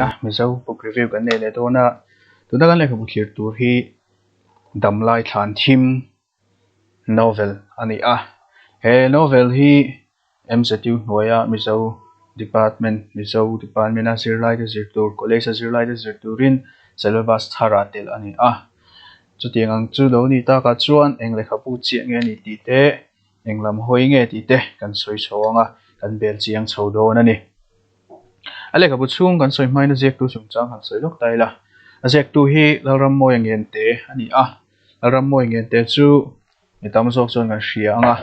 nena Mizo book review kan nei leh dawn a, tuna kan lehkhabu thlir tur hi Damlai Thlan Thim novel a ni a, he novel hi MZU hnuaia Mizo department Mizo department a zirlaite zir tur college a zirlaite zir turin syllabus thar ah telh a ni a, chutiang ang chu lo ni takah chuan eng lehkhabu chiah nge a ni tih te Eng lam hawi nge tih te kan sawi chho ang a, kan bel chiang chho dawn a ni. A lehkhabu chhung kan sawi hmain a ziaktu chungchang han sawi lawk ta ila. A ziaktu hi Lalrammawia Ngente a ni a, Lalrammawia Ngente chu mi tam zawk chuan kan hria ang a,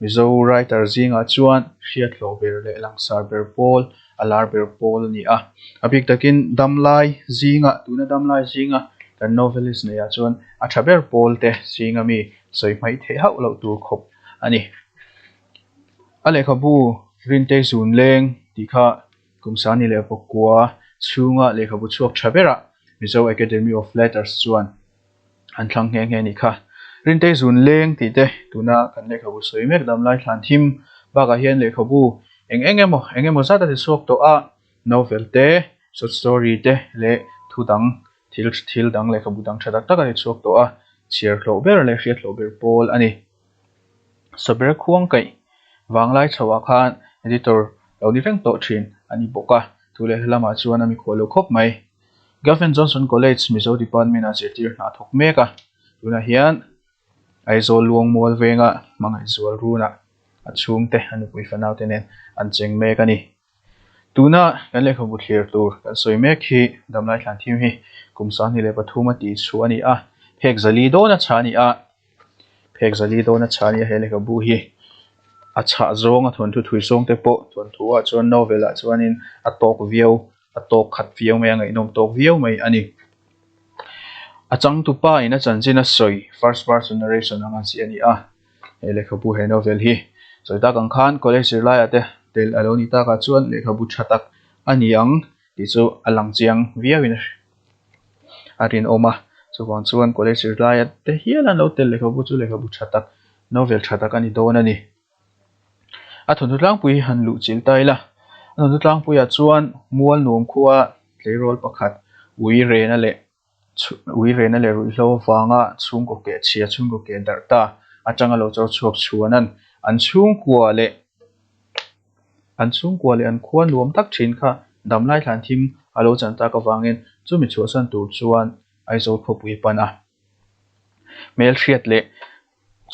Mizo writer zingah chuan hriathlawh ber leh langsar ber pawl, a lar ber pawl a ni a. A bik takin damlai zinga, tuna damlai zinga kan novelist neiah chuan a tha ber pawl te zinga mi sawi hmaih theih hauh loh tur khawp a ni. A lehkhabu Rintei Zun Leng tih kha kum sani leh pakua chhunga lehkhabu chhuak tha berah Mizo Academy of Letters chuan an thlang nghe nghe a nih kha. Rintei Zun Leng tih te tuna kan lehkhabu sawi mek damlai thlan thim bakah hian lehkhabu eng eng emaw eng emaw zat a ti chhuak tawh a, novel te, short story te leh thu dang Thil thil dang lehkhabu dang tha tak tak a ni chhuak tawh a, chhiar hlawh ber leh hriat hlawh ber pawl a ni. Saber khuang kaih vanglai chhoah khan editor lo ni reng tawh thin a ni bawk a, thu leh hla lamah chuan a mikhual lo khawp mai. Gavin Johnson College Mizo Department ah zirtir hna thawk mek a, tunah hian Aizawl Luangmual venga hmangaihzual runah a chhungte a nupui fanaute nen an cheng mek a ni. Tuna kan lehkhabu thlir tur kan sawi mek hi Damlai Thlan Thim hi kum 23 a tih chhuah a ni a, phek zali dawn a chhah a ni a, phek zali dawn a chhah a ni a he lehkhabu hi a chhah zawng a thawnthu thui zawng te pawh thawnthu ah chuan novel ah chuanin a tawk viau a tawk khat viau mai a ngaihnawm tawk viau mai a ni. A changtupa in a chanchin a sawi first person narration anga ziah a ni a. He lehkhabu he novel hi sawi tak ang khan college zirlaiah te tel a lo ni takah chuan lehkhabu tha tak a ni ang tih chu a lang chiang viauin a rinawm a, chuvang chuan college zirlaia te hial an lo tel lehkhabu chu lehkhabu tha tak novel tha tak a ni dawn a ni. A thawnthu tlangpui han luh chilh ta ila, a thawnthu tlangpuiah chuan mual nuam khua tleirawl pakhat ui rena leh Ui rena leh ruihhlo avanga chhungkaw keh chhia chhungkaw keh darh ta atanga lo chawr chhuak chhuanan an chhungkua leh an chhungkua leh an khua nuam tak thin kha damlai thlan thim a lo chan tak avangin chumi chhuahsan tur chuan Aizawl khawpui a pan a. Hmelhriat leh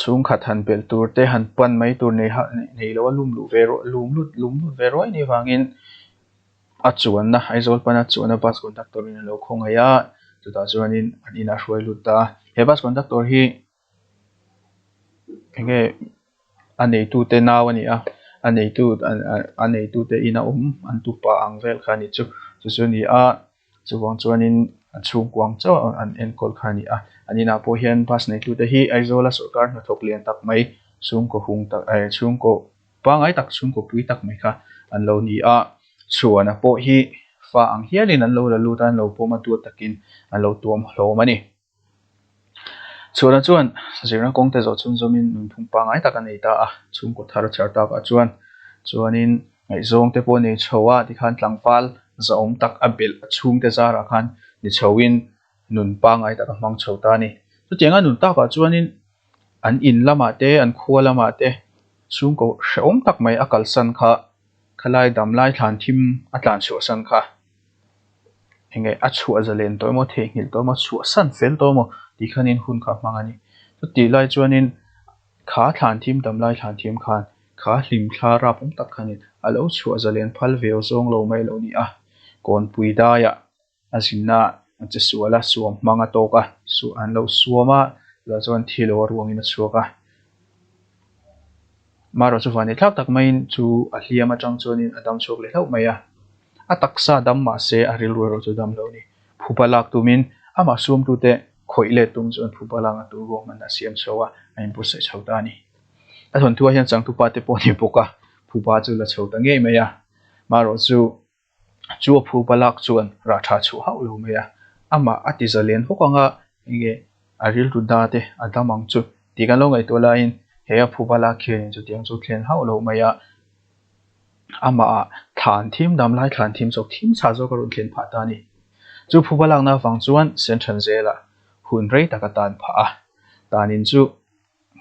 chhungkhat han belh tur te han pan mai tur nei nei lo a lum luh ve lum lut lum lut ve ruai ni avangin A chuanna Aizawl pana chuanna bus conductor in a lo khawngaih a chutah chuanin an inah a hruai lut ta a he bus conductor hi enge a neitute nau a ni a a neitu a neitute ina awm an tupa ang vel kha a ni chu chu chu a ni a chuvang chuanin an chhungkua ang chauh a an enkawl kha a ni a an inah pawh hian bus neitute hi Aizawla sawrkar hnathawk lian tak mai chhungkaw hung tak eh chhungkaw Pangai tak chhungkaw pui tak mai kha an lo ni a, Chhuana pawh hi fa ang hialin an lo la lut a, an lo pawm a, duat takin an lo tuam hlawm a ni. Chhuana chuan zirna kawng te zawh chhunzawmin nunphung pangai tak a nei ta a, chhungkaw thar a chhar takah chuan chuanin ngaihzawng te pawh a nei chho a, tikhan tlangval zahawm tak a belh a chhungte zarah khan ni chhoin nun pangai tak a hmang chho ta a ni. Chutianga nun takah chuanin an in lamah te an khua lamah te Chhungkaw hrehawm tak mai a kalsan kha, khalai damlai thlan thim a tlan chhuahsan kha enge a chhuah zalen tawh emaw theihnghilh tawh emaw chhuahsan fel tawh emaw tih khanin hun kha a hmang a ni. Chutih lai chuanin kha thlan thim damlai thlan thim khan kha hlim thla rap awm tak khanin a lo chhuah zalen phal ve zawng lo mai lo ni a, kawnpui daiah a zinna a che sual a, suam hmang a tawk a, suah an lo suam a, chutah chuan thi lo a ruangin a chhuak a. Marawh chu vanni thlak tak maiin chu a hliam atang chuanin a dam chhuak leh hlauh mai a. A taksa dam mah se a rilru erawh chu dam lo a ni. Phupa lak tumin amah suamtute khawih let tum chuan phupa lakna tur ruahmanna a siam chho a, a inbuatsaih chho ta a ni. A thawnthuah hian changtupa te pawh a ni bawk a, phupa chu la chho ta ngei mai a. Marawh chu Chu a phu palak chuan rah tha chhuah hauh lo mai a, amah a ti zalen hawk ang a, enge a rilru da te a dam ang chu tih kan lo ngaihtuah laiin he a phu palak khianin chutiang chu thlen hauh lo mai a, amah ah Thlan thim dam lai thlan thim zawk thim chhah zawk a rawn thlen phah ta a ni. Chu phuba lakna avang chuan Central Jail-ah hun rei tak a tan phah a. Tanin chu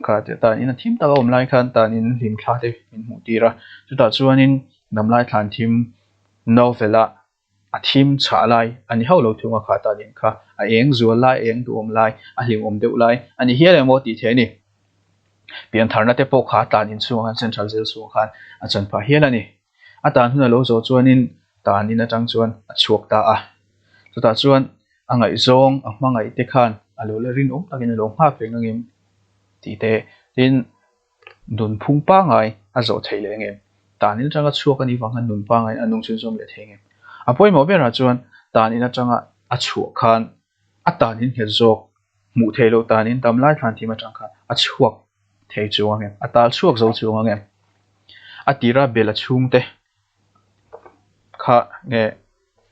kha tanin a thim tak a awm lai khan tanin hlim thla te min hmuh tir a. Chutah chuanin damlai thlan thim novel-a a thim chhah lai a ni hauh lo thung a kha tanin kha a eng zual lai, a eng duhawm lai, a hlimawm deuh lai a ni hial em aw tih theih a ni. Piantharna te pawh kha tan in chhungah khan Central Jail chhungah khan a chan phah hial a ni. A tan hun a lo zawh chuanin tan in atang chuan a chhuak ta a. Chutah chuan a ngaihzawng a hmangaih te khan a lo la rinawm takin a lo nghak reng angem tih te tin nunphung pangngai a zawh theih leh angem? Tan in atanga chhuak a nih vang khan nun pangngaiin a nung chhunzawm leh thei angem? A pawimawh berah chuan tan in atanga a chhuah khan a tan in nghet zawk hmuh theih loh tanin damlai thlan thim atang khan a chhuak thei chuang ang em? A tal chhuak zo chuang ang em? A tira bela chhungte kha nge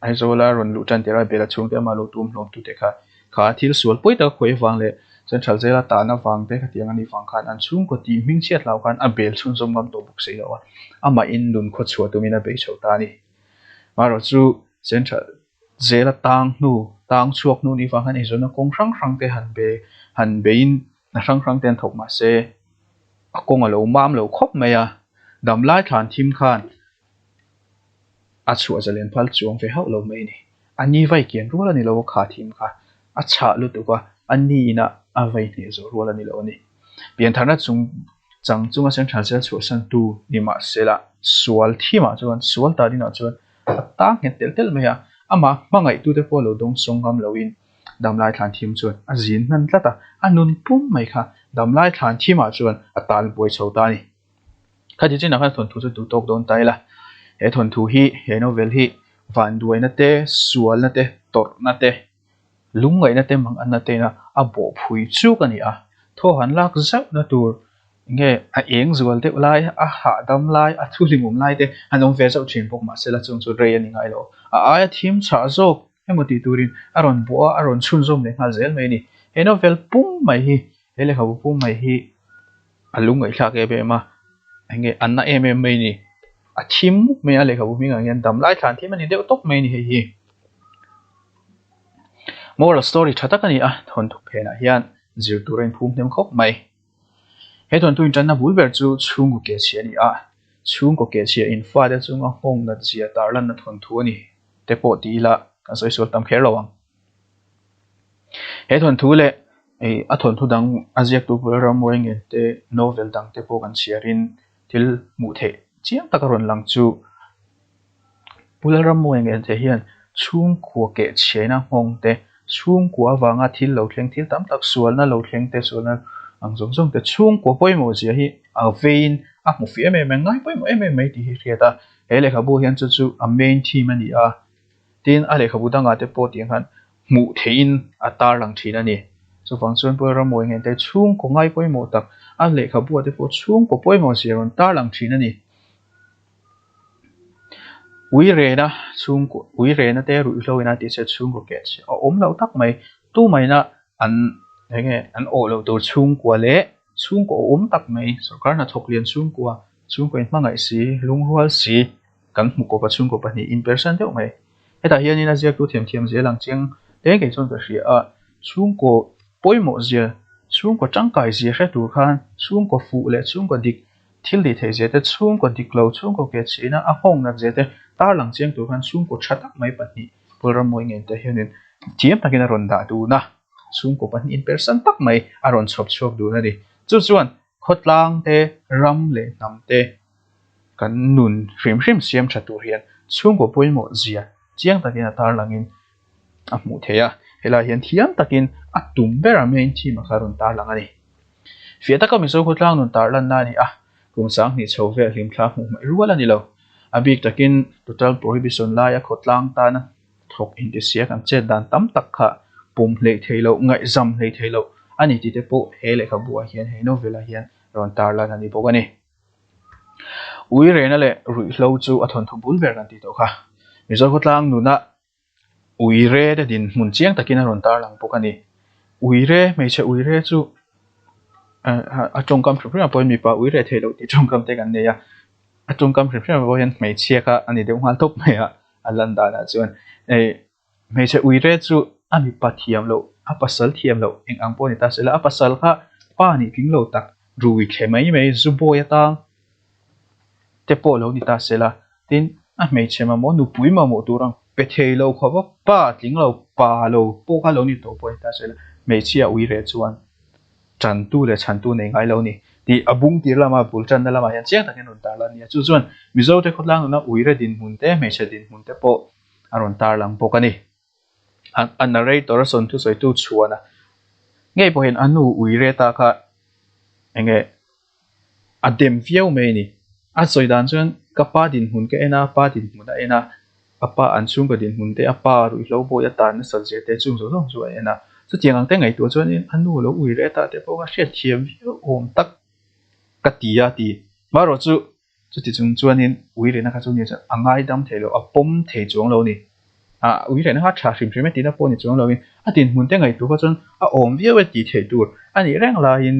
Aizawla rawn luh tan tira bela chhungte amah lo tum hlawm tute kha kha thil sual pawi taka khawi avang leh Central Jail a tahna vang te khatiang a nih vang khan an chhungkaw tih hming chhiat hlau khan a bel chhunzawm ngam tawh bawk si lo a, amahin nun khaw chhuah tumin a bei chho ta a ni. Amaherawhchu chu Central Zela tang hnu, tang chhuak hnu nih vang hian eizawnna kawng hrang hrang te han be, han beiin hna hrang hrang te an thawk mah se a kawng a lo mam lo khawp mai a, damlai thlan thim khan a chhuah zalen phal chuang ve hauh lo mai a ni. A ni vai kian rual a ni lo a kha thim kha a chhah lutuk a, a ni inah a vai hneh zawh rual a ni lo a ni. Piantharna chung chang chunga Central Jail chhuahsantu ni mah sela sual thimah chuan sual ta dinah chuan A tang nghet telh telh mai a, amah hmangaihtute pawh lo dawng sawng ngam loin damlai thlan thim chuan a zin hman tlat a, a nun pum mai kha damlai thlan thimah chuan a tal buai chho ta a ni. Khati chinah khan thawnthu chu duh tawk dawn ta ila, he thawnthu hi, he novel hi vanduaina te, sualna te, tawrhna te, Lungngaihna te mang anna te ina a bawh phui chuk a ni a, thaw han lak zauhna tur nge a eng zual deuh lai, a hahdam lai, a thu hlimawm lai te han awm ve zauh thin bawk mahse la chung chu rei a ni ngai lo. A aia thim chhah zawk emaw tih turin a rawn bawh a, a rawn chhunzawm leh nghal zel mai a ni. He novel pum mai hi, he lehkhabu pum mai hi a lungngaihthlak em em a, enge a na em em mai a ni. A thim mup mai a lehkhabu hmingah hian damlai thlan thim a ni deuh tawp mai a ni hei hi. Moral story tha tak a ni a, thawnthu phenah hian zir tur a inphum hnem khawp mai. He thawnthu intanna bul ber chu chhungkaw kehchhia a ni a, chhungkaw kehchhia in fate chunga nghawng nat zia tarlanna thawnthu a ni te pawh ti ila kan sawi sual tam kher lo ang. He thawnthu leh a thawnthu dang a ziaktu bul rammuai ngen te novel dang te pawh kan chhiarin thil hmuh theih chiang taka rawn lang chu Pu Lalrammuai ngen che hian chhungkua keh chhiaina nghawng te, chhungkua avanga thil lo thleng thil tam tak sualna lo thleng te, sualna ang zawng zawng te, chhungkua pawimawh zia hi a veiin a hmu fih em em a, ngai pawimawh em em mai tih hi hriat a. He lehkhabu hian chu chu a main theme a ni a, tin a lehkhabu dangah te pawh tiang khan hmuh theihin a tarlang thin a ni. Chuvang chuan Pu Lalrammuai ngen te chhungkaw ngai pawimawh tak a lehkhabuah te pawh chhungkaw pawimawh zia rawn tarlang thin a ni. Ui rena chhungkaw ui rena te ruihhlo ina tih chhiat chhungkaw keh chhiat a awm loh tak mai tumaina an enge an awh loh tur chhungkua leh chhungkaw awm tak mai sorkar hnathawk lian chhungkua chhungkaw in hmangaih si lungrual si kan hmu kawp a chhungkaw pahnih in persan deuh mai hetah hianin a ziaktu thiamthiam zel ang chiang hle ngei chuan ka hria a chhungkaw pawimawh zia chhungkaw tangkai zia hre tur khan chhungkaw fuh leh chhungkaw dik Thil tih theih zia te, chhungkaw dik lo, chhungkaw ke chhina a nghawng nat zia te tarlang chiang tur khan chhungkaw tha tak mai pahnih Pawlrammawi ngen te hianin thiam takin a rawn dah dun a, chhungkaw pahnih inpersan tak mai a rawn chhawp chhuak dun a ni. Chu chuan khawtlang te, ram leh hnam te kan nun hrim hrim siam tha tur hian chhungkaw pawimawh zia chiang takin a tarlangin a hmuh theih a, helaiah hian thiam takin a tum ber a main theme a kha a rawn tarlang a ni. Fiah taka Mizo khawtlang nun tarlanna a ni a, kum 2000 chho vel hlimthla hmuh hmaih rual a ni lo. A bik takin Total Prohibition laia khawtlang tana thawk intisiak an chet dan tam tak kha pum hleih theih loh, ngaihzam hleih theih loh a ni tih te pawh he lehkhabuah hian, he novel-ah hian rawn tarlan a ni bawk a ni. Ui rena leh ruihhlo chu a thawnthu bul ber kan tih tawh kha. Mizo khawtlang nuna Uire te dinhmun chiang takin a rawn tarlang bawk a ni. Uire, hmeichhe uire chu a tawngkam hrim hrim ah pawhin mipa uire theih loh tih tawngkam te kan nei a. A tawngkam hrim hrim ah pawh hian hmeichhia kha a ni deuh nghal tawp mai a, a lan danah chuan hei hmeichhe uire chu a mipa thiam loh a pasal thiam loh eng ang pawh a ni ta sela a pasal kha pa nih tling lo tak rui thle mai mai zu bawi atang te pawh lo ni ta sela tin a hmeichhe mamawh nupui mamawh tur ang pe thei lo khawp a pa tling lo pa lo pawh kha lo ni tawh pawh a ni ta sela hmeichhia uire chuan. Tantu leh chhantu nei ngai lo a ni tih a bung tir lama bul tanna lamah hian chiang takin a rawn tarlang a ni a. Chu chuan Mizote khawtlang nuna uire dinhmun te, hmeichhe dinhmun te pawh a rawn tarlang bawk a ni. A narrator a sawn thusawitu chhuana ngei pawhin a nu uire ta kha enge A dem viau mai a ni. A sawi dan chuan ka pa dinhmun ka en a, pa dinhmun a en a, a pa an chhungkaw dinhmun te, a pa ruihhlo bawi a tan nasat zir te chung zawng zawng chu a en a. Chutiang ang te ngaihtuah chuanin a nu lo ui reh ta te pawh kha hriatthiam viau awm tak ka ti a ti. Marawh chu Chuti chung chuanin ui rehna kha chu ni chuan a ngaidam thei lo, a pawm thei chuang lo a ni. A ui rehna kha tha hrim hrim e tihna pawh ni chuang loin a dinhmun te ngaihtuah kha chuan a awm viau e tih theih tur a nih reng laiin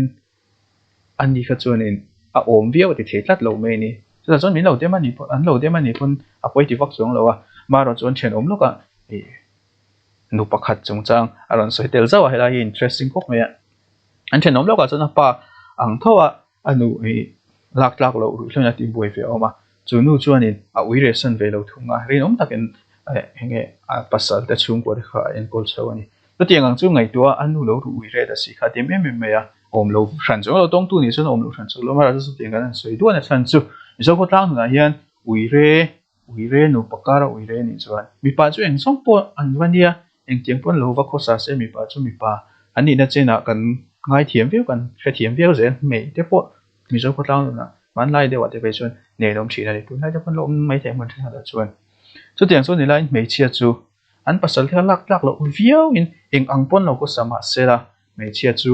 a ni kha chuanin a awm viau a ti thei tlat lo mai a ni. Chutah chuan min lo dem a nih pawh an lo dem a nih pawn a pawi ti vak chuang lo a, marawh chuan thenawm lawkah ih nu pakhat chungchang a rawn sawi tel zauh a, helai hi interesting khawp mai a. An thenawm lawkah chuan a pa ang tho a. A nu hi lak tlak loh ruih hluin a tih buai ve a awm a, chu nu chuanin a ui reh san ve lo thung a, rinawm takin eng nge a pasal te chhungkua te kha a enkawl chho a ni. Chutiang ang chu ngaihtuah a nu lo ruh ui reh ta si kha ti em em mai a, awm lo hran chu lo tawngtu nih chuan a awm lo hran chu lo amaherawhchu chutiang kan han sawi duan a chhan chu Mizo khawtlang hnunah hian ui re Uire nupa kara uire nih chuan mipa chu eng zawng pawh an va nia, engtiang pawn lo va khawsa se mipa chu mipa an nihna chenah kan ngaithiam viau kan hrethiam viau zel hmei te pawh Mizo khawtlang nunah hmanlai deuhah te phei chuan nelawm thin a ni, tunlai te pawn la awm mai thei hmun thenkhatah chuan. Chutiang chu ni laiin hmeichhia chu an pasal te kha lak tlak loh viauin eng ang pawn lo khawsa mah sela hmeichhia chu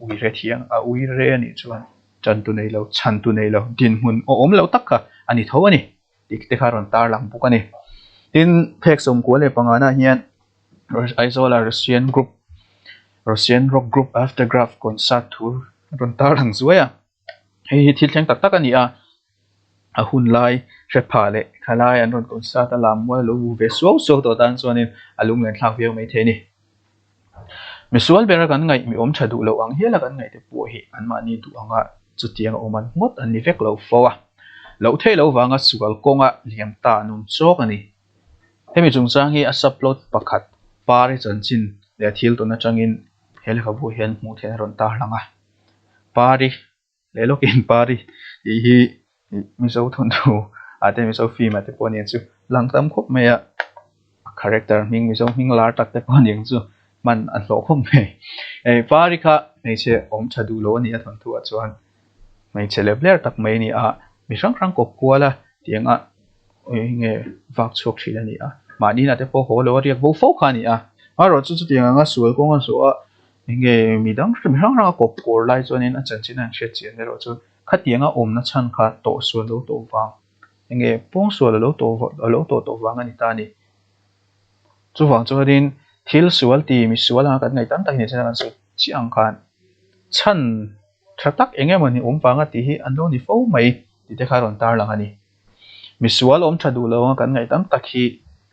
Uire thiang a uire a nih chuan tantu nei lo, chhantu nei lo, dinhmun awm lo tak kha a ni tho a ni tih te kha a rawn tarlang bawk a ni. Tin, phek 95 na ah hian Aizawla Russian group Russian rock group Aftergraph concert thu a rawn tarlang zuai a, hei hi thil thleng tak tak a ni a, a hun lai hre pha leh khalai an rawn concert a lam mual a lo bu ve suau suau tawh tan chuanin a lunglen thlak viau maithei a ni. Misual bera kan ngaih mi awm tha duh loh ang hiala kan ngaih te pawh hi anmahni duh anga chutiang a awm an ngawt an ni vek lo fo a. Loh theih loh vanga sual kawnga liam ta an awm chawk a ni. Hemi chungchang hi a subplot pakhat Pari chanchin leh a thil tawn atangin he lehkhabu hian hmuh theihna a rawn tarlang a. Pari. Leh lawkin Pari tih hi Mizo thawnthu ah te Mizo film ah te pawh aniang chu lang tam khawp mai a, a character hming Mizo hming lar tak te pawh aniang chu hman a hlawh khawp mai. Hei Pari kha hmeichhe awm tha duh lo a ni a thawnthu ah chuan hmeichhe lep ler tak mai a ni a, mi hrang hrang kawp kual a tiang a eng nge vak chhuak thin a ni a, mahni inah te pawh haw lo a riak bo fo kha a ni a, amaherawhchu chutiang anga sual kawng a zawh a. Enge mi dang hrim hrang hrang a kawp kawr lai chuanin a chanchin a inhriat chian erawh chu khatianga awmna chhan kha tawhsual lo tawh vang enge pawngsual a lo tawh a lo tawh tawh vang a ni ta a ni. Chuvang chuanin thil sual ti mi sual anga kan ngaih tam tak hi nichina kan sawi chiah ang khan chhan tha tak eng emaw ni awm vanga tih hi an lo ni fo mai tih te kha a rawn tarlang a ni. Misual awm tha duh lo anga kan ngaih tam tak hi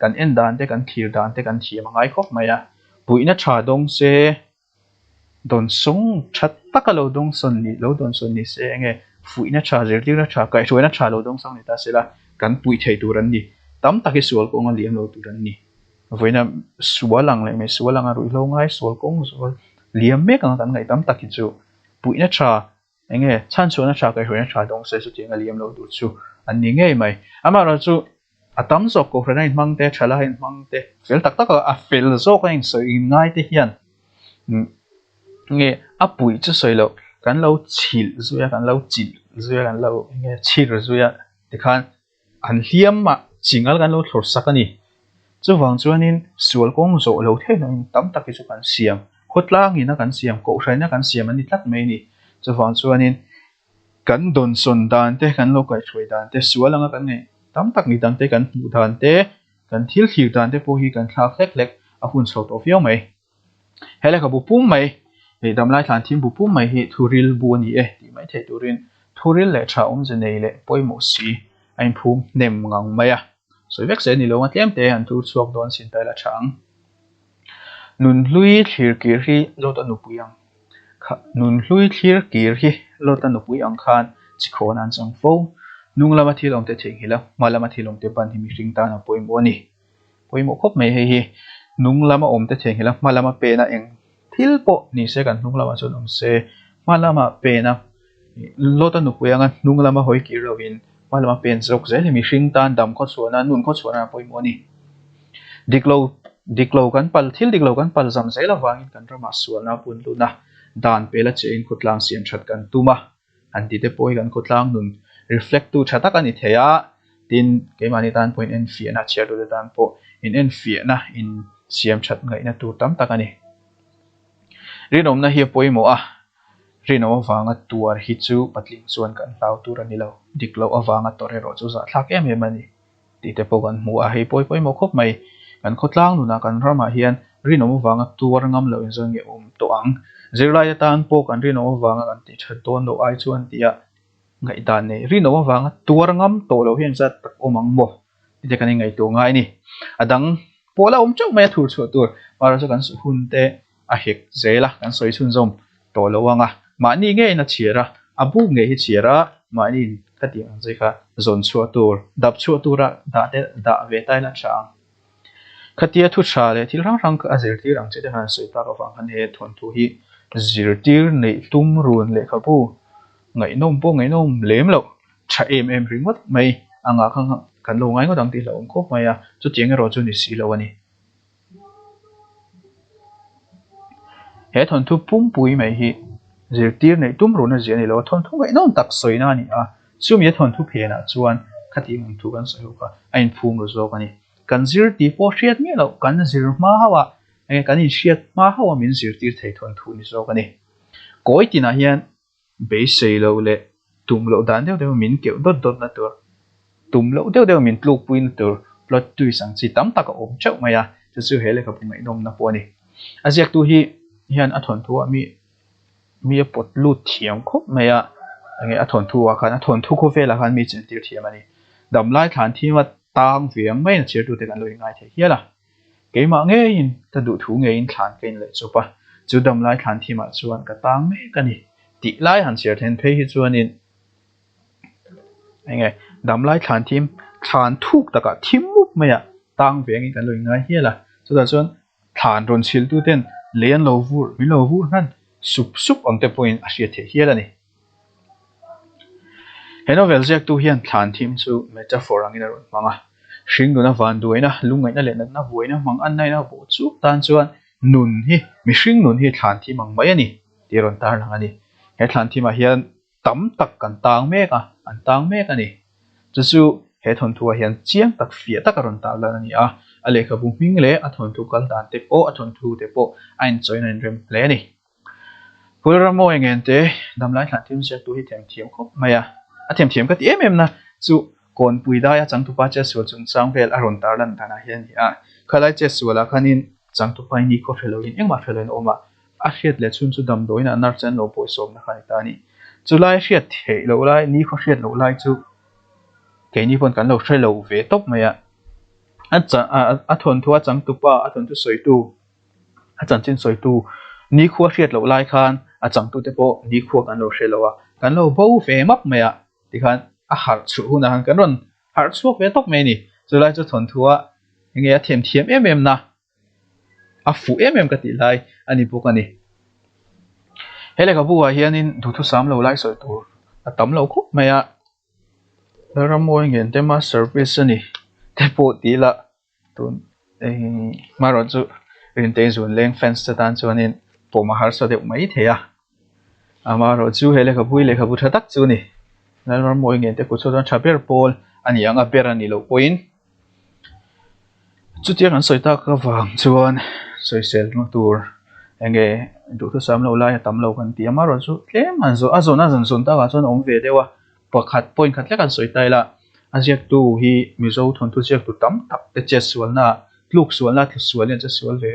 kan en dan te kan thlir dan te kan thiam a ngai khawp mai a, puihna tha dawng se dawnsawng tha taka lo dawngsawn ni lo dawnsawn ni se enge fuihna tha zirtirna tha kaihhruaina tha lo dawngsang ni ta se la kan puih thei tur an ni tam tak hi sual kawnga liam lo tur an ni vawiina sual ang leh misual anga ruihhlo ngai sual kawng zual liam mek anga kan ngaih tam tak hi chu puihna tha Enge chhan chhuahna tha kaihhruaina tha dawng se chutiang a liam lo tur chu an ni ngei mai. Amaherawhchu chu a tam zawk kohhran a inhmang te, thala a inhmang te, fel tak tak a a fel zawk a insawi inngai te hian nge a puih chu sawi loh kan lo chhilh zui a, kan lo chilh zui a, kan lo enge chhir zui a tikhan An hliam ah chingal kan lo thlawr sak a ni. Chuvang chuanin sual kawng zawh lo theih loin tam tak hi chu kan siam, khawtlangin a kan siam, kohhrain a kan siam an ni tlat mai a ni. Chuvang chuanin kan dawnsawn dan te, kan lo kaihhruai dan te, sual anga kan ngaih tam tak ni dang te, kan hmuh dan te, kan thil thlir dan te pawh hi kan thlak hlek hlek a hun chho tawh viau mai. He lehkhabu pum mai, hei damlai thlan thim bu pum mai hi thuril bu a ni e tih mai theih turin thuril leh tha awmze nei leh pawimawh si. A inphum hnem ngang mai a. Sawi vek se ni lo a, tlem te an tur chhuak dawn sin ta ila tha ang. Nunhlui thlir kir hi Lota nupui ang kha Nunhlui thlir kir hi Lota nupui ang khan chikhawn an chang fo. Hnung lama thil awmte theihnghilh a, hma lama thil awmte ban hi mihring tan a pawimawh a ni. Pawimawh khawp mai hei hi. Hnung lama awmte theihnghilh a, hma lama pen a eng thil pawh ni se kan hnung lamah chuan awm se, hma lama pen a Lota nupui anga hnung lama hawi kir lovin hma lama pen zawk zel hi mihring tan dam khawchhuahna, nun khawchhuahna a pawimawh a ni. Dik lo, dik lo kan pal, thil dik lo kan pal zam zel avangin kan ramah sualna a pun lun a, dan pela chein khawtlang siam that kan tum a, an tite pawh hi kan khawtlang nun reflect tu tha tak a ni thei a, tin keimahni tan pawh in enfiahna, chhiartute tan pawh in enfiahna, in siam that ngaihna tur tam tak a ni. Rinawmna hi a pawimawh a, rinawm avanga tuar hi chu patling chuan kan hlau tur a ni lo, dik loh avanga tawrh erawh chu zahthlak em em a ni tih te pawh kan hmu a, hei pawi pawimawh khawp mai. Kan khawtlang nunah kan ramah hian rinawm avanga tuar ngam loh in zawn nge awm tawh ang. Zirlai atan pawh kan rinawm avanga kan tih that dawn loh ai chuan tia ngaihdan nei rinawm avanga tuar ngam tawh loh hi engzat tak awm ang maw? Heti kan inngaihtuah ngai a ni. A dang pawh la awm teuh mai a thur chhuah tur. Mahse chu kan hun te a hek zel a, kan sawi chhunzawm tawh lo ang a. Mahni ngeiin a chhiar a, a buk ngei hi chhiar a, mahniin khatiang ang zai kha zawn chhuah tur, dap chhuah tura dah te dah ve ta ila a tha ang. Khatia thu tha leh thil hrang hrang a zirtir ang che te khan sawi tak avang khan he thawnthu hi zirtir neih tum run lehkhabu ngaihnawm pawh ngaihnawm lem loh. Tha em em ringawt mai anga kha kan lo ngai ngawt ang tih hlauhawm khawp mai a, chutiang erawh chu ni si lo a ni. He thawnthu pumpui mai hi zirtir neih tum runa zia a ni lo a, thawnthu ngaihnawm tak sawina a ni a, chumi a thawnthu phenah chuan khatiang ang thu kan sawi ho kha a inphum ru zawk a ni. Kan zir tih pawh hriat miah loh, kan zir hma hauh a, enge kan inhriat hma hauh a min zirtir thei thawnthu ni zawk a ni. Kawi tinah hian Beisei loh leh tum loh dan deuh deuh min keuh dawt dawt na tur, tum loh deuh deuh min tlukpui na tur plot twist ang chi tam tak a awm teuh mai a, chu chu he lehkhabu ngaihnawmna pawh a ni. A ziaktu hi hian a thawnthu ah mi mi a pawt lut thiam khawp mai a, enge a thawnthu ah khan a thawnthu khawvelah khan mi chentir thiam a ni. Damlai thlan thim a tang ve ang maiin a chhiartute kan lo inngai thei hial a. Keimah ngeiin ka duhthu ngeiin thlan ka inleh chawp a, chu damlai thlan thimah chuan ka tang mek a ni tih lai han chhiar then phei hi chuanin enge damlai thlan thim thlan thuk takah thim mup maiah tang vengin kan lo inngai hial a, chutah chuan thlan rawn chhiltu ten lei an lo vur min lo vur hnan sup sup ang te pawhin a hriat theih hial a ni. He novel ziaktu hian thlan thim chu metaphor angin a rawn hmang a. Hringnuna vanduaina, lungngaihna leh natna buaina hmang an naina bawh chuk tan chuan nun hi, mihring nun hi thlan thim ang mai a ni tih a rawn tarlang a ni. He thlan thimah hian tam tak kan tang mek a, an tang mek a ni. Chu chu he thawnthuah hian chiang tak fiah tak a rawn tarlan a ni a, a lehkhabu hming leh a thawnthu kal dan te pawh, a thawnthu te pawh a inchawina a inrem hle a ni. Pulramawi ngente damlai thlan thim ziaktu hi themthiam khawp mai a, a themthiam ka ti em em na chu Kawnpui daia changtupa chetsual chungchang vel a rawn tarlan danah hian a ni a, khalai chetsualah khanin changtupa hi nikhaw hre loin engmah hre loin a awm a, a hriat leh chhun chu damdawiin a nurse an lo bawisawmna kha a ni ta a ni. Chulai hriat theih loh lai, nikhaw hriat loh lai chu keini pawn kan lo hre lo ve tawp mai a, a thawnthu a changtupa a thawnthu sawitu. A chanchin sawitu nikhua hriat loh lai khan a changtute pawh nikhua kan lo hre lo a, kan lo bo ve map mai a, tikhan a harh chhuah hunah khan kan rawn harh chhuak ve tawk mai a ni. Chulai chu thawnthu a enge a themthiam em em na, a fuh em em ka tih lai a ni bawk a ni. He lehkhabu ah hianin duhthusam lo lai sawi tur a tam lo khawp mai a, Lalrammawi Ngentema service a ni te pawh ti ila. Tun hmarawh chu Rintei zun leng fans te tan chuanin pawm a harsa deuh mai thei a, amaherawh chu he lehkhabu hi lehkhabu tha tak chu a ni. Lalrammawi ngen te kut chhuah chuan tha ber pawl a ni ang a, ber a ni loh pawhin chutiang an sawi tak avang chuan sawisel na tur enge duhthusam loh lai a tam lo kan ti a, amaherawh chu tlem an zawh a zawn a zawn zawn takah chuan a awm ve deuh a. Pakhat point khat hlek an sawi ta ila, a ziaktu hi Mizo thawnthu ziaktu tam tak te chetsualna, tluk sualna, tlu sual hian chetsual ve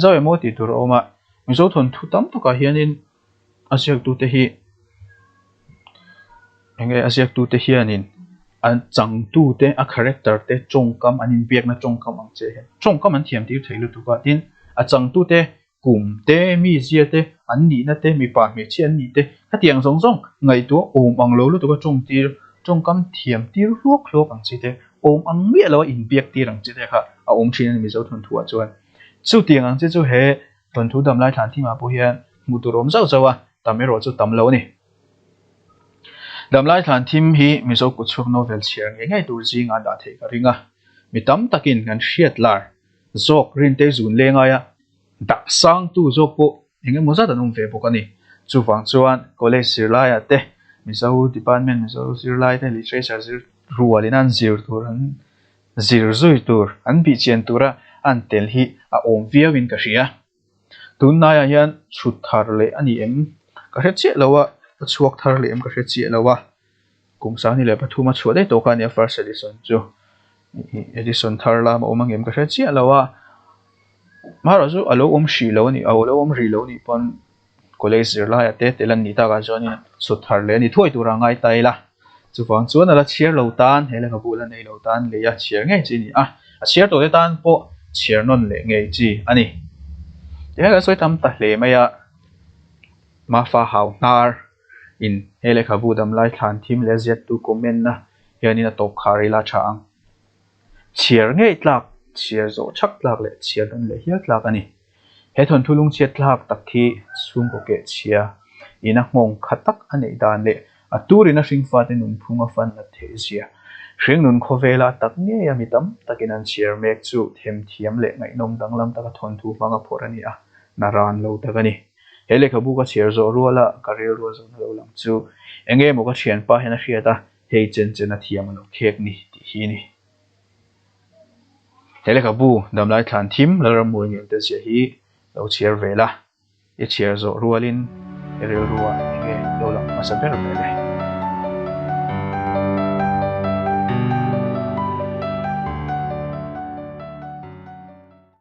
zau emaw tih tur a awm a. Mizo thawnthu tam takah hianin a ziaktute hi eng nge a ziaktute hianin. A changtute, a character te tawngkam an inbiakna tawngkam ang che hian tawngkam an thiam tir thei lutuk a, tin a changtute kum te, mizia te, an nihna te, mipa hmeichhia an nih te khatiang zawng zawng ngaihtuah awm ang lo lutuk a tawng tir, tawngkam thiam tir hluak hluak ang chi te, awm ang miah lo a inbiak tir ang chi te kha a awm thin a ni Mizo thawnthu ah chuan. Chutiang ang chi chu he thawnthu damlai thlan thim ah pawh hian hmuh tur a awm zauh zauh a, tam erawh chu tam lo a ni. Damlai thlan thim hi Mizo kutchhuak novel chhiar ngei ngei tur zingah dah theih ka ring a, mi tam takin kan hriat lar zawk Rinte zun leng aia dah sangtu zawk pawh eng emaw zat an awm ve bawk a ni. Chuvang chuan college zirlaiah te Mizo department Mizo zirlai te literature zir rualin an zir tur an zir zui tur an bihchian tura an tel hi a awm viauin ka hria. Tunlaiah hian chhut thar leh a ni em? Ka hre chiah lo a, a chhuak thar leh em ka hre chiah lo a. Kum 2003 a chhuah daih tawh kha a nia first edition chu. Edition thar lam a awm ang em ka hre chiah lo a. Amaherawhchu chu a lo awm hrih lo a ni, a lo awm rih lo a nih pawn College zirlaiah te tel an nih takah chuanin chhut thar leh a ni thuai tura ngai ta ila. Chuvang chuan a la chhiar lo tan, he lehkhabu la nei lo tan lei a chhiar ngei chi a ni a, a chhiar tawhte tan pawh chhiar nawn leh ngei chi a ni. Tihian kan sawi tam ta hle mai a, Mafa hau hnar in he lehkhabu damlai thlan thim leh a ziaktu comment na hianin a tawp khar ila tha ang. Chhiar ngei tlak, chhiar zawh thak tlak leh chhiar nawn leh hial tlak a ni. He thawnthu lungchhiat thlak tak hi chhungkaw keh chhia ina nghawng kha tak a neih dan leh a turin a hringfate nunphung a fan nat theih zia. Hringnun khawvela tak ngeia mi tam takin an chhiar mek chu themthiam leh ngaihnawm danglam taka thawnthu hmang a phawrh a ni a, na ran lo tak a ni. He lehkhabu ka chhiar zawh ruala ka rilru a zawhna lo lang chu enge maw ka thianpa hian a hriat a, hei chen chen a thiam a lo khek ni tih hi a ni. He lehkhabu damlai thlan thim Lalrammuai ngen te zia hi lo chhiar ve la, i chhiar zawh rualin i rilruah enge lo lang hmasa ber ber e.